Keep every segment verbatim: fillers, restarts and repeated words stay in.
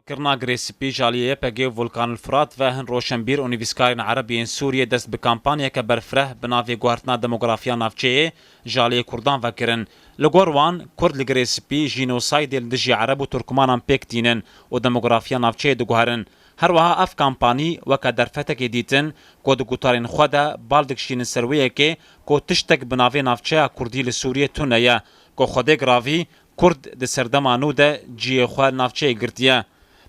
Kirina Girê Spî ji aliyê Y P G û Volkan El Furat ve hin roşenbîr û nivîskarên Ereb yên Sûriyê dest bi kampanyeke berfireh bi navê Guhertina Demografiya Navçeyê ji aliyê Kurdan ve kirin. Li gor wan, Kurd li Girê Spî jînosaydê li dijî Ereb û Turkmanan pêk tînin û demografiya navçeyê diguherin. Her wiha ev kampanî weke derfetekê dîtin ku di gutarên xwe de bal dikişînin ser wê yekê ku tiştek bi navê navçeya Kurdî li Sûriyê tune ye ku xwedê giravî Kurd di serdema nû de cihê xwe li navçeyê girtiye.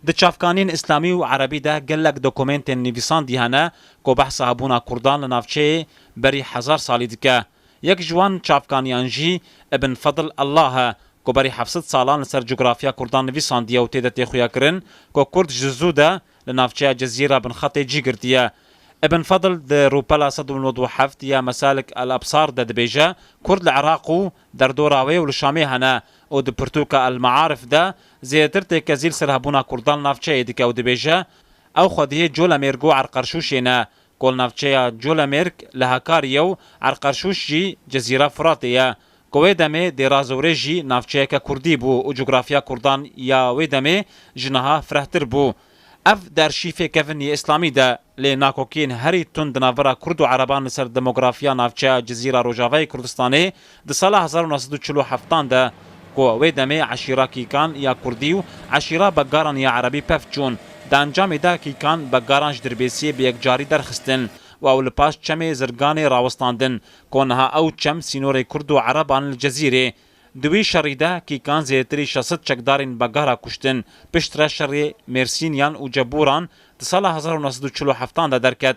Di çavkaniyên îslamî û erebî de gelek dokumentên nivîsandî hene ku behsa hebûna Kurdan li navçeyê berî hezar salî dike. Yek ji wan çavkaniyan jî Ibn Fedl Allah e ku berî heft sed salan li ser cografiya Kurdan nivîsandiye û tê de tê xuyakirin ku Kurd ji zû de li navçeya Cezîra Binxetê cî girtiye. Ibn Fedl di rûpela sed û nod û heft ya Mesalik el Absar de dibêje, Kurd li Iraq û derdora wê û li Şamê hene û di pirtûka El Maarif de zêdetir têkezî li ser hebûna Kurdan li navçeyê dike û dibêje, ew xwediyê Colemêrg û Erqerşûşê ne, ku li navçeya Colemêrg li Hakariyê û Erqerşûş jî Cezîra Furatê ye, ku wê demê Dêra Zorê jî navçeyeke Kurdî bû û cografiya Kurdan ya wê demê ji niha firehtir bû. Ev di arşîfê kevin yê îslamî de, lê nakokiyên herî tund di navbera Kurd û Ereban li ser demografiya navçeya Cizîra Rojavayê Kurdistanê di sala hezar û neh sed û çil û heftan de, ku wê demê eşîra Kîkan ya Kurdî û eşîra Begaran ya Erebî pevçûn, di encamê de Kîkan Begaran ji Dirbêsiyê bi yekcarî derxistin û ew li paş çemê Zirganê rawestandin, ku niha ew çem sînorê Kurd û Ereban li Cezîrê. Di wî şerî de Kîkan zêdetirî şeş sed çekdarên Begara kuştin. Piştre şerê Mêrsîniyan û Cebûran di sala hezar û neh sed û çil û heftan de derket.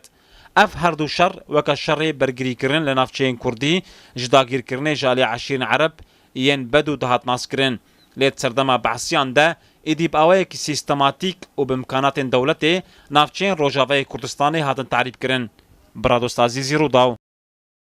Ev her du şer weke şerê bergirîkirin li navçeyên Kurdî, ji dagîrkirinê ji alî eşîrên Ereb yên Bedû dihat naskirin. Lê di serdema Behsiyan de êdî bi awayekî sîstematîk û bi imkanatên dewletê navçeyên Rojavayê Kurdistanê hatin terîbkirin. Biradost Azîzî, Rûdaw.